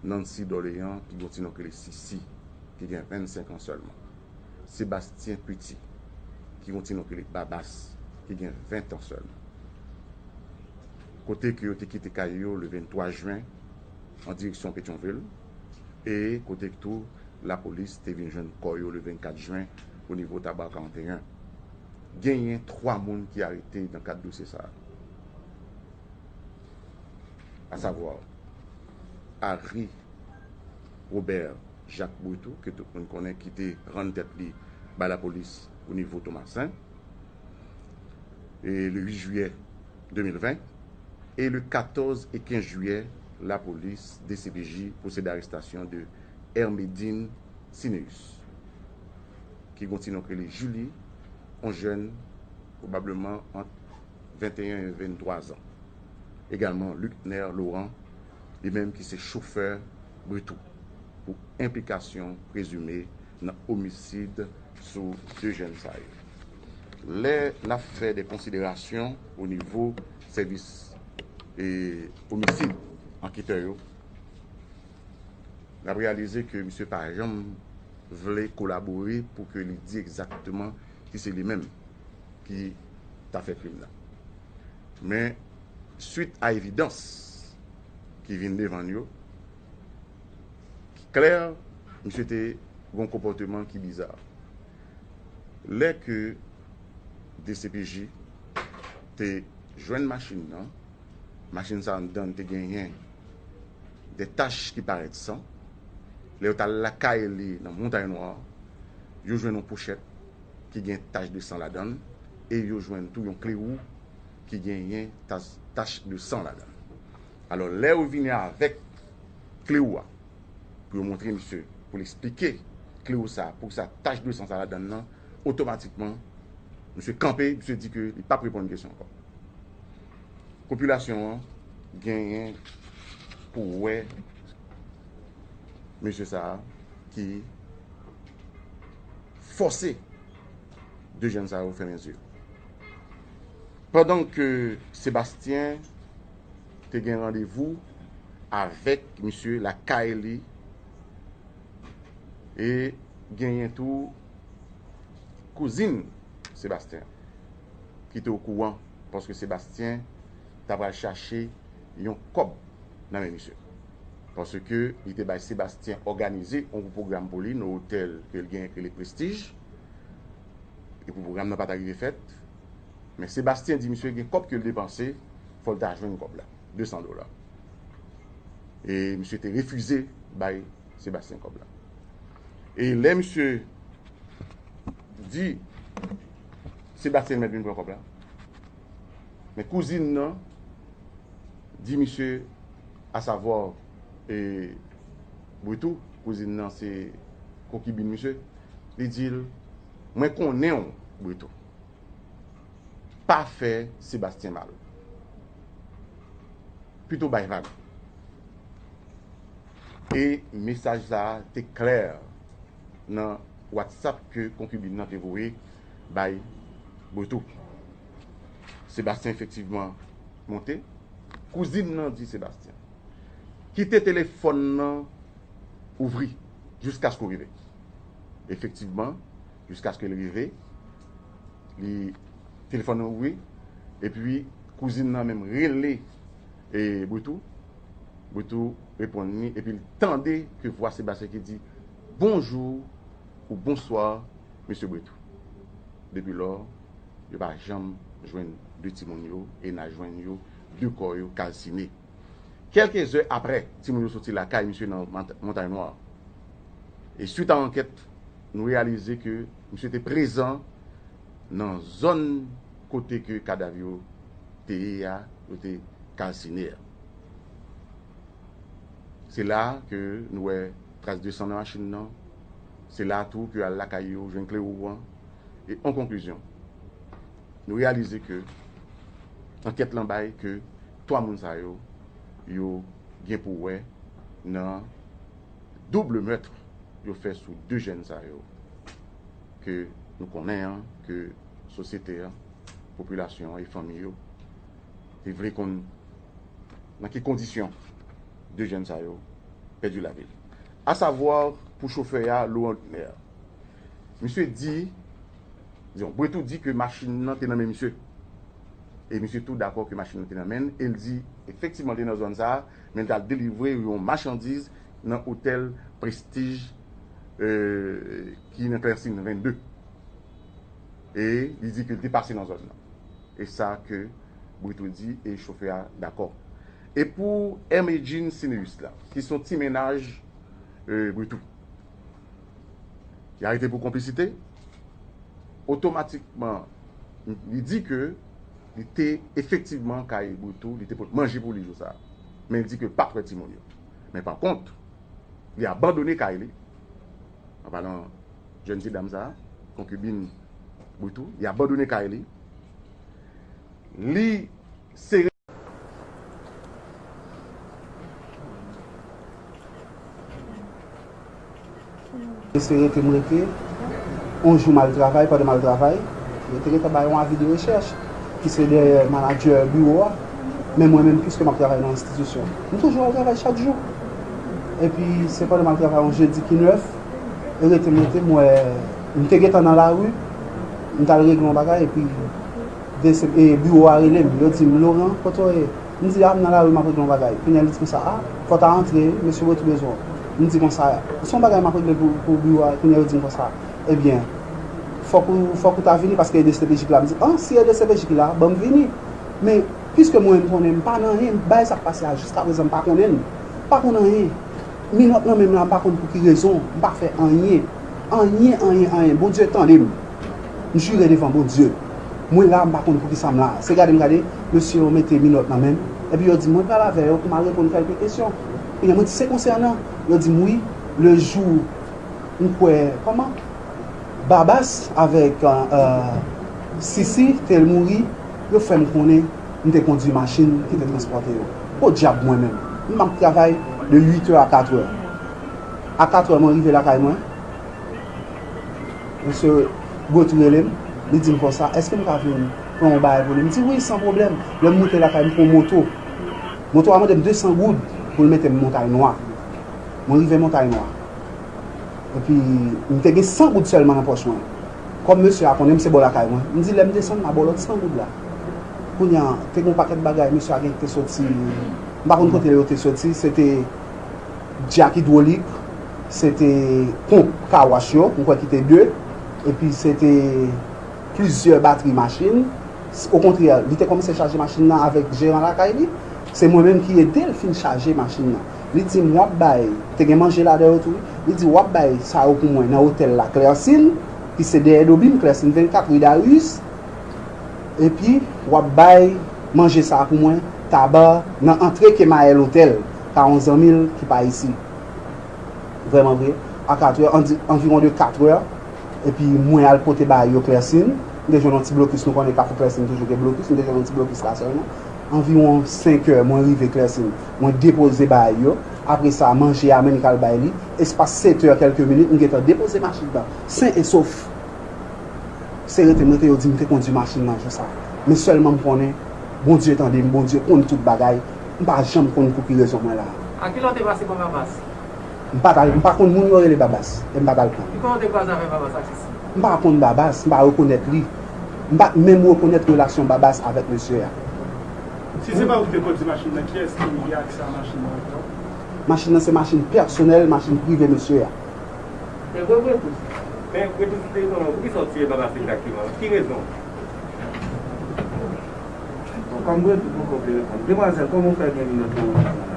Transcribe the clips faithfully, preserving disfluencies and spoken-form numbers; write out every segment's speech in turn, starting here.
Nancy Dorléan, ki gen yon ti non k rele Sisi, ki gen vennsenk an sèlman. Sébastien Petit, ki gen yon ti non k rele Babas, ki gen ven an sèlman. Kote ke yo te kite kay yo le venntwa jen an direksyon Petyonvil, e kote ke tou lapolis te vin jwenn kò yo le vennkat jen o nivo Taba karannteyen. Genyen twa moun ki arete nan kad dosye sa a. Asavwa, Harry Robert Jacques Bretous, ke tout moun konnen, ki te rann tèt li bay lapolis o nivo Tomasen, e le uit jiyè de mil ven, e le katòz e kenz jiyè, lapolis, D C P J, pwosede arestasyon de Hermedine Cinéus, ki gen yon ti non k rele Julie, yon jèn pwobableman ant venteyen e venntwa zan. Egalman, Lucner Laurent, li menm ki se chofè Bretous, pou enplikasyon prezime nan omisid sou de jèn sa yo. Lè n ap fè de konsiderasyon o nivo sèvis e omisid, anketè yo, n ap reyalize ke misye pa janm vle kolabore pou ke li di egzakteman si se li menm ki ta fè krim nan. Men, swit a evidans ki vin devan n yo, ki klè, misye te gen yon konpòteman ki biza. Lè ke D C P J te jwenn machin nan, machin sa anndan te genyen de tach ki parèt san. Lè yo t al lakay li nan Montay Nwa, yo jwenn yon pochèt ki gen tach de san ladan l, e yo jwenn tou yon kle wou ki genyen tach, tach de san ladan l. Alò, lè yo vini avèk kle wou a, pou yo montre misye, pou l eksplike kle wou sa, poukisa tach de san sa ladan l nan, otomatikman, misye kanpe, misye di ke li p ap reponn kesyon ankò. Popilasyon an genyen pou wè mesye sa a ki fòse de jèn sa yo fèmen zye. Pandan ke Sebastyen te gen randevou avèk misye lakay li, e genyen tou kouzin Sebastyen ki te okouran, paske Sebastyen ta pral chache yon kòb nan men misye. Paske li te bay Sebastyen òganize yon pwogram pou li nan otèl ke l genyen ki rele Prestige. Epi pwogram nan pa ta rive fèt. Men Sebastyen di misye gen kòb ke l depanse, fò l ta jwenn kòb la, de san dola. E misye te refize bay Sebastyen kòb la. E lè misye di Sebastyen mèt vin pran kòb la, men kouzin nan di misye, asavwa, e, Bretous, kouzin nan se konkibin misye, li di l, mwen konnen w, Bretous. Pa fè Sebastyen mal. Pito bay vag. E mesaj sa a te klè nan WhatsApp ke konkibin nan te voye bay Bretous. Sebastyen efektivman monte. Kouzin nan di Sebastyen, kite telefòn nan ouvri jiskaske w rive. Efektivman, jiskaske l rive, li, telefòn nan ouvri, epi kouzin nan menm rele, e, Bretous. Bretous reponn li, epi l tande ke vwa Sebastyen ki di, bonjou ou bonswa, mesye Bretous. Depi lò, yo pa janm jwenn de timoun yo, e n a jwenn yo, de kò yo kalsine. Kèlke zè apre, timoun yo soti lakay misye nan Mont-, Montay Nwa. E swit a ankèt, nou reyalize ke misye te prezan nan zòn kote ke kadav yo te ye a, yo te kalsine a. Se la ke nou wè tras de san nan machin nan. Se la tou ke al lakay yo, jwenn kle wou an. E an konklizyon, nou reyalize ke ankèt lan bay ke twa moun sa yo, yo gen pou wè nan double meurtre yo fè sou de jèn sa yo, ke nou konnen an, ke sosyete an, popilasyon an e fanmi yo te vle konn nan ki kondisyon De jèn sa yo pèdi lavi l. Asavwa, pou chofè a, Laurentner, misye di, dizon, Bretou di ke machin nan te nan men misye. E misye tou dakò ke machin nan te nan men l. E l di, efektivman, l te nan zòn sa a, men l t al delivre yon machandiz nan otèl Prestige, euh, ki nan Klèsin vennde. E li di ke l te pase nan zòn nan. E sa ke Bretou di, e chofè a dakò. E pou Hermedjine Cineus la, ki se yon ti mennaj, euh, Bretou, ki arete pou konplisite, otomatikman, li di ke li te efektivman kay Bretou, li te pot manje pou li jou sa a. Men li di ke l pa t wè timoun yo. Men pa kont, li abandone kay li, an palan jèn ti dam sa a, konkibin Bretou, li abandone kay li, li sere. Mesye rete m rete, yon jou m al travay, pandan m al travay, yo te gentan bay yon avi de rechèch, ki se dèyè manadjè biwo a. Men mwen menm, piske m ap travay nan enstitisyon, m toujou al travay chak jou. Epi, se pandan m al travay yon jedi ki nèf, e rete m rete, m wè, m te gentan nan lari, m t al regle yon bagay, epi de se, e, biwo a rele m, yo di m, "Laurent, kote w ye?" M di, "A, m nan lari, m ap regle yon bagay." Kounye a, li di konsa, "A, fò w ta antre, mesye Bretou bezwen w." M di konsa, "Se yon bagay m ap regle pou, pou biwo a." Kounye a, yo di m konsa, "Ebyen, fòk ou, fòk ou ta vini, paske e de se pe je ki la." M di, "An, si e de se pe je ki la, ban m vini." Men, piske mwen, m konnen m pa nan anyen, bagay sa k pase a, jiskaprezan, m pa konnen l. M pa konn anyen. Minòt nan men m la, m pa konn pou ki rezon, m pa fè anyen. Anyen, anyen, anyen. Bondye tande m. M jire devan Bondye. Mwen la, m pa konn poukisa m la. Se gade m gade, mesye yo mete minòt nan men m. Epi yo di m, mwen pral avè yo pou m al reponn kèlke kesyon. Ebyen, mwen di, se konsènan? Yo di m, wi, le jou, m kwè, kòman? Babas avèk, euh, Sisi, te l mouri, yo fè m konnen m te kondui machin ki te transpòte yo. Podyab mwen menm. M ap travay de uit è a kat è. A kat è, mwen rive lakay mwen. Mesye Bretou rele m, li di m konsa, "Èske m ka vin pran yon bagay pou li?" M di, "Wi, san pwoblèm." Lè m moute lakay, m pran yon moto. Moto a mande m de san goud pou l mete m Montay Nwa. Mwen rive Montay Nwa. Epi, m te gen san goud sèlman nan pòch mwen. Kòm mesye a konnen m se bò lakay mwen, m di, "Lè m desann, m a ba w lòt san goud la." Kounye a, te gen yon pakèt bagay, mesye a gen te soti, m pa konn kote yo te soti, se te djak idwolik, se te ponp kawach yo, m kwè ki te de, epi se te plizyè batri machin. Okontrè, li te kòmanse chaje machin nan avèk jeran lakay li. Se mwen menm ki ede l fin chaje machin nan. Li di m, "W ap bay," te gen manje ladan yo tou, wi. Li di, "W ap bay sa yo pou mwen nan otèl la, Klèsin, ki se dèyè Dobim, Klèsin vennkat, ri Darius. Epi, w ap bay manje sa a pou mwen, taba, nan antre Kemayèl Otèl, ka yon zanmi l ki pa isi." Vrèman vre, a kat è, anvi-, anviwon de kat è, epi mwen al pote bagay yo Klèsin. M te jwenn yon ti blokis, nou konnen Kafou Klèsin toujou gen blokis, m te jwenn yon ti blokis la sèlman. Anviwon senk è, mwen rive Klèsin. Mwen depoze bagay yo. Apre sa, manje a, men li k al bay li. Espas sèt è kèlke minit, m gentan depoze machin nan. Sen e sof. Se rete m rete, yo di m te kondui machin nan jou sa. Men sèlman m konnen, Bondye tande m, Bondye konn tout bagay. M pa janm konn pou ki rezon mwen la. A kilè w te pase pran Babas? M pa t al, m pa konn moun yo rele Babas, e m pa t al pran. Ki kote w te kwaze avèk Babas ak Sisi? M pa konn Babas, m pa rekonèt li. M pa t menm rekonèt relasyon Babas avèk mesye a. Si se pa ou ki te kondui machin nan, kiyès ki gen aksè a machin nan ankò? Machin nan se machin pèsonèl, machin prive mesye a. Men Bretou, men Bretou, si se konnen, poukisa w tiye Babas egzakteman? Ki rezon? Bon, kòm Bretou poko vle reponn. Demwazèl, kòman w fè gen minòt nan machin nan?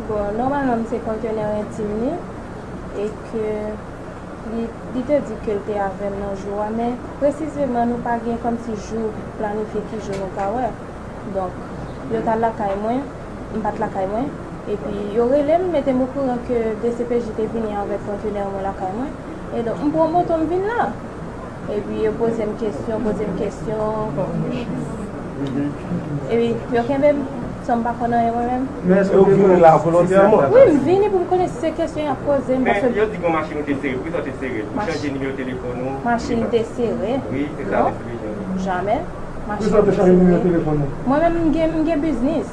Bon, nòmalman, m se kontenè entim li, e ke li, li te di ke l te avè m nan jou a, men presizeman, nou pa gen kòmsi jou planifye ki jou nou ka wè. Donk, yo t al lakay mwen, m pa t lakay mwen, epi yo rele m, mete m okouran ke D C P J te vini avèk kontenè mwen lakay mwen, e donk, m pran moto, m vin la. Epi yo poze m kesyon, poze m kesyon. Epi yo kenbe m, san m pa konn anyen mwen menm. Men èske w te vini la volontèman? Wi, m vini pou m konnen si se kesyon y ap poze m, paske yo di gon machin ou te sere, poukisa w te sere l? Ou chanje nimewo telefòn ou? Machin te sere? Wi, se sa. Non, jamè. Machin te sere. Mwen menm, m gen, m gen biznis.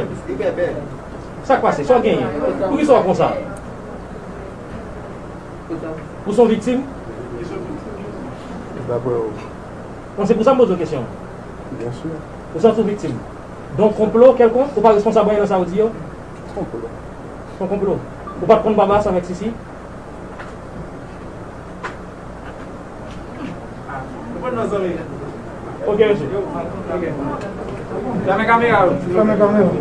frè m. Sa k pase? Sa w genyen? Poukisa w konsa? Ou se yon viktim? Daprè ou? Bon, se pou sa m poze w kesyon. Byen si. Ou santi w viktim? Donk, konplo kèlkonk? Ou pa responsab anyen nan sa yo di yo? Konplo. Se yon konplo. Ou pa t konn Babas avèk Sisi? Ok, mesye. Fèmen kamera yo. Fèmen kamera.